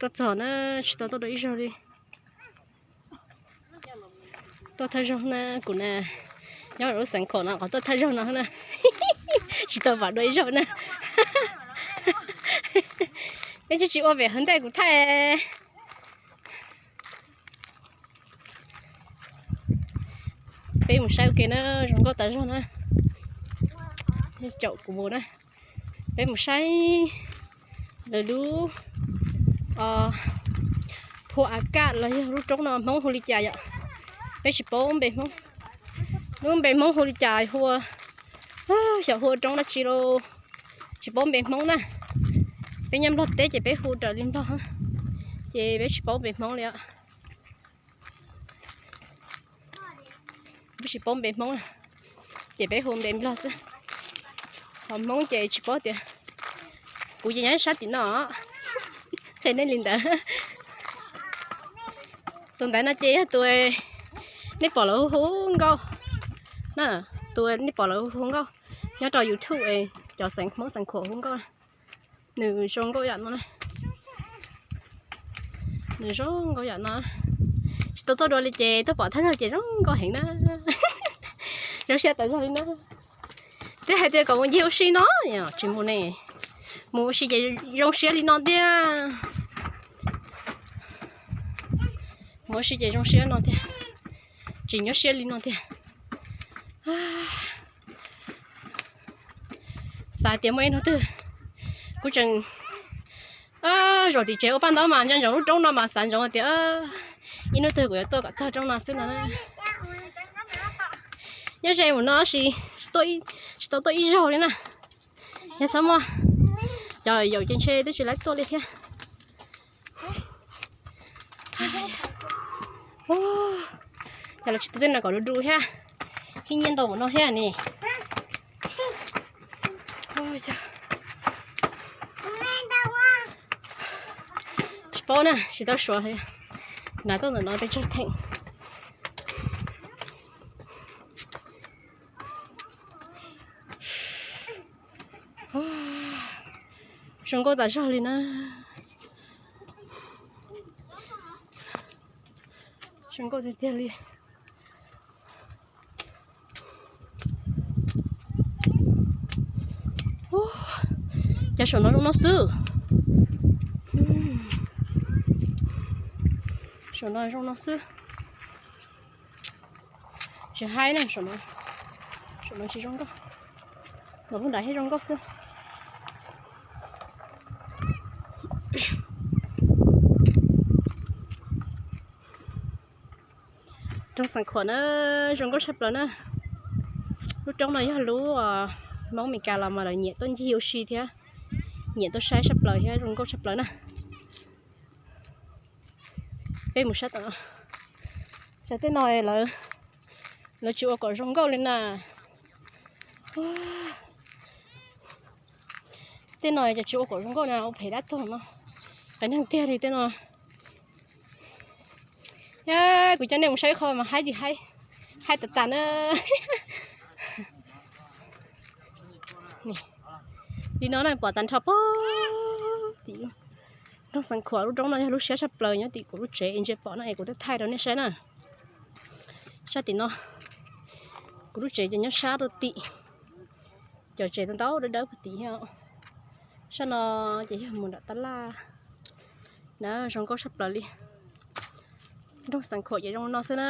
Tuaj txog na, tsis tau tuaj dua ib zaug li. Tuaj thawj zaug na, kuv na, nyob lub Xeev Khuam no qhov tuaj thawj zaug no na. Tsis tau vam dua ib zaug na. Peb tsis tsis ua pem hauv ntej kuv thaij. Peb mus saib ua ke na, zoo nkauj tas zog na. Caum kuv mus na. Peb mus saib lawv lub phua a kaj los yog lub roob no Hmoob hu li cas yom. Peb tsis paub npe Hmoob. Lub npe Hmoob hu li cas hu, xyov hu ua roob dab tsi lauj. Tsis paub npe Hmoob na. Peb nyob Nplog teb ces peb hu raws li Nplog, ces peb tsis paub npe Hmoob li os. Peb tsis paub npe Hmoob, ces peb hu npe Nplog xwb. Ho Hmoob ces tsis paub tias, kuv ces nyob sab tim no, qhia nej li ntawd. Tus ntawd no ces yog tus nej pom lawv hu hu nkauj na, tus nej pom lawv hu hu nkauj nyob rau YouTube, cov xeem Hmoob Xeev Khuam hu nkauj. Nws zoo nkauj yam no, nws zoo nkauj yam no. Tsis tau tuaj dua li ces tuaj pom thawj zaug ces zoo nkauj heev na. Zoo siab tas zog li na. Twb hais tias kom mus ncig ua si no, tsis mus ne. Mus ua si ces zoo siab li no tiag. Mus ua si ces zoo siab no tiag, tsis nyuaj siab li no tiag. Xav tias muaj ib hnub twg kuv tseem zaum tim tsev ua paj ntaub mas ntsia ntsoov lub roob no mas xav ntsoov tias ib hnub twg kuv yuav tuaj kom txog roob no xwb no. Nyob ze mus no sis tsis tau tuaj ib zaug li na. Yog txhob muaj cov yaum ces ntshe twb tsis laib tuaj li thiab. Yog los tsis tau tej no kom du du thiab, khib nyiab ntau mus no thiab ne. Tsis paub na, tsis tau suav, hnav tuaj ntawm no pes tsawg theem. Zoo nkauj tas zog li na. Zoo nkauj tiag tiag li. Cov saum no zoo no xwb. Saum no zoo no xwb. Tsis haib ne, saum no tsis zoo nkauj. Los lub nrad thiab zoo nkauj xwb. Roob Xeev Khuam na, zoo nkauj tshaj plaws na. Lub roob no yog lub Hmoob Meskas los mas lawv nyiam tuaj ncig ua si thiab, nyiam tuaj saib tshaj plaws thiab zoo nkauj tshaj plaws na. Peb mus saib tom no, tej no lawv tsis ua kom zoo nkauj li na. Tej no ces tsis ua kom zoo nkauj na, ua phem dab tuag no. Qias neeg tiag li tej no. Kuv coj nej mus saib qho mas haib tsis haib, haib tas tas na. Li no na pom tag nrho pog tim Roob Xeev Khuam lub roob no yog lub siab tshaj plaws nyob tim kuv lub tsev es ntsia pom no es kuv twb thaij rau nej saib na. Sab tim no, kuv lub tsev ces nyob sab rau tim, cov tsev ntau ntau dawb dawb puag tim thiab. Sab no ces yog mus nram tab laj na, zoo nkauj tshaj plaws li. Nroog Xeev Khuam ces zoo no xwb na.